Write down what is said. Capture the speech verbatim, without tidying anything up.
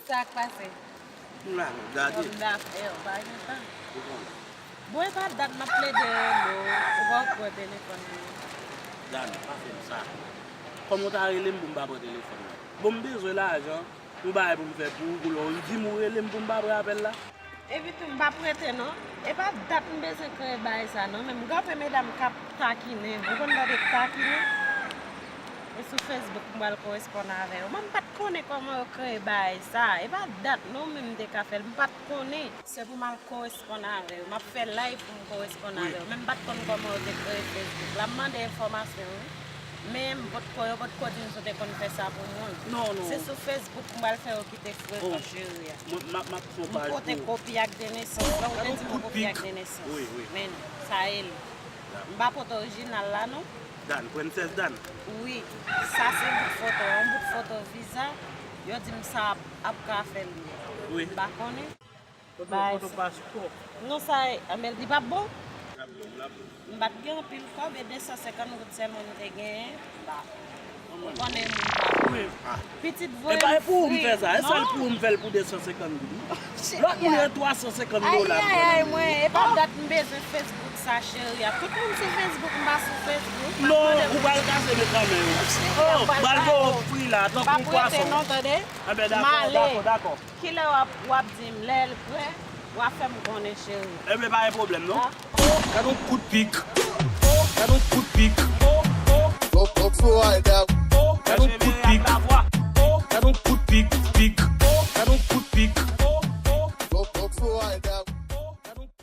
Sa k pase? M la, non, gade. Nòm dafè, ou pa gen tan. Ou konnen. Bon, e pa dat m ap plede rele w, ou pa pran telefòn mwen. Dan, pa fè m sa. Kòman w ta rele m pou m pa pran telefòn nan? Bon, m bezwen lajan, yon bagay pou m fè pou ou, pou lè w di m ou rele m pou m pa pran apèl la. Epi tou, m p ap rete non. E pa dat m bezwen kreye bagay sa non, men m gen anpil medam k ap takinen. Ou konn tande takinen? E sou Facebook m pral koresponn avè yo. Mwen m pa t konnen kòman yo kreye bagay sa. E pa dat non, men m te ka fè l. M pa t konnen. Se pou m al koresponn avè yo. M ap fè live pou m koresponn avè yo. Men m pa t konn kòman yo te kreye Facebook la. M mande enfòmasyon wi. Men m potko, yo potko di m si w te konn fè sa pou mwen. Non, non. Se sou Facebook m pral fè yo kite frekan cheri a. Mwen, m ap, m ap fè yon M paj pote pou kopi ak de nesans. Lè w te Gade di m kout kopi ak pik. De nesans. Wi, wi. Men, sa e li. M pa pote orijinal la non. Dan, Princess Dan. Wi, sa se bout foto, yon bout foto viza. Yo di m sa ap, ap ka fè l ye. Wi. M pa konnen. Foto, Bay foto sa. Paspò. Non, sa e, men li p ap bon. M pa t gen anpil kòb, e de san senkant goud sèlman m te genyen. M pa. Ou konnen moun pa. Wi. Pitit E voye pa m e pou ou m fri. fè sa, e sèl Non. pou ou m fè l pou de san senkant goud. Lòt moun e twa san senkant Ay, dola. ay, ay, mwen, e pa dat m bezwen Facebook sa, cheri a. Tout moun sou Facebook, m pa sou Facebook. M ap Non, mande ou pral kase men kanmenm. Cheri, Oh, m pral bal ba vo yo. fri la, M tankou pa yon prete pwason. Non, tande. Anben, M dakò, ale. Dakò, dakò. Kilè w ap, w ap di m, lè l prè, w ap fè m konnen, cheri. Enben, pa gen pwoblèm, non. Ah. Gade yon kout pik. Gade yon kout pik. Don't, don't feel like that.